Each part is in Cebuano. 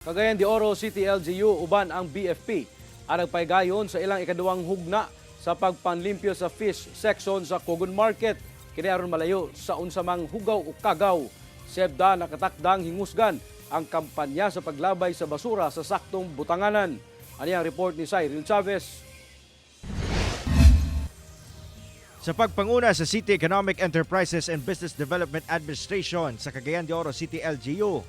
Cagayan de Oro City LGU uban ang BFP ang nagpahigayon sa ilang ikaduhang hugna sa pagpanlimpyo sa fish section sa Cogon Market kini aron malayo sa unsa mang hugaw o kagaw. CEBDA nakatakdang hingusgan ang kampanya sa paglabay sa basura sa saktong butanganan. Ani ang report ni Cyril Chavez. Sa pagpanguna sa City Economic Enterprises and Business Development Administration sa Cagayan de Oro City LGU,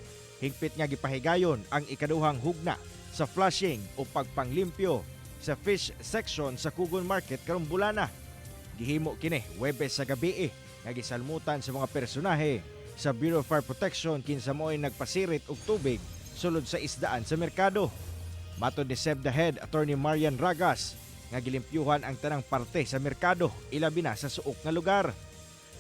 higpit nga gipahigayon ang ikaduhang hugna sa flushing o pagpanglimpyo sa fish section sa Kugon Market karong bulana. Gihimo kini Webes sa gabi nga gisalmutan sa mga personahe sa Bureau of Fire Protection kinsa mo'y nagpasirit og tubig sulod sa isdaan sa merkado. Matod ni CEBDA Head Attorney Marian Ragas nga gilimpyuhan ang tanang parte sa merkado, ilabi na sa suok nga lugar.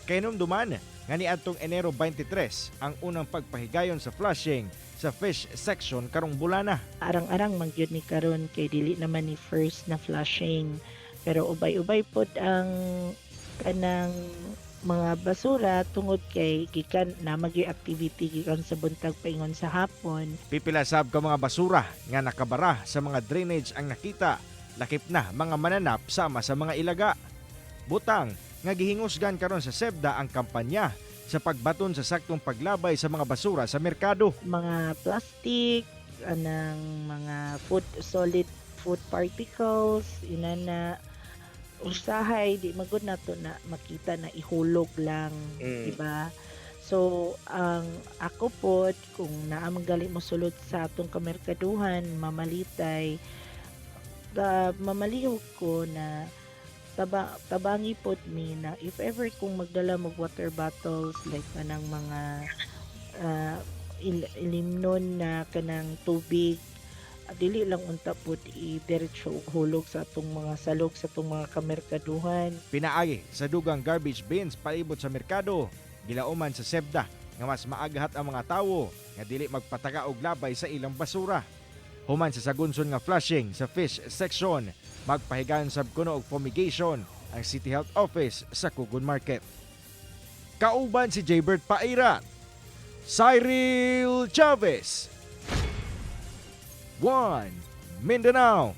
Kahinumduman nga niadtong Enero 23 ang unang pagpahigayon sa flushing sa fish section karong bulana. Arang-arang man gyud ni karon kay dili naman ni first na flushing, pero ubay-ubay pod ang kanang mga basura tungod kay gikan na magyud activity gikan sa buntag paingon sa hapon. Pipila sab ka mga basura nga nakabara sa mga drainage ang nakita, lakip na mga mananap sama sa mga ilaga. Butang nga gihingusgan karon sa CEBDA ang kampanya sa pagbaton sa saktong paglabay sa mga basura sa merkado. Mga plastic, anang mga food, solid food particles, inana. Usahay di magud nato na makita na ihulog lang, di ba? So ang ako pod, kung naa man gali mo sulod sa atong kamerkaduhan, mamalitay, mamalihok ko na tabangi pod mi na if ever kung magdala mo water bottles, like kanang mga ilimnon na kanang tubig, dili lang unta pod i-diretso og hulog sa atong mga salog, sa atong mga kamerkaduhan. Pinaagi sa dugang garbage bins palibot sa merkado, gilauman sa CEBDA nga mas maaghat ang mga tawo nga dili magpataka og labay sa ilang basura. Human sa sagunson nga flushing sa fish section, magpahigayon sab kuno og fumigation ang City Health Office sa Kugon Market. Kauban si Jaybert Pairat, Cyril Chavez, 1 Mindanao.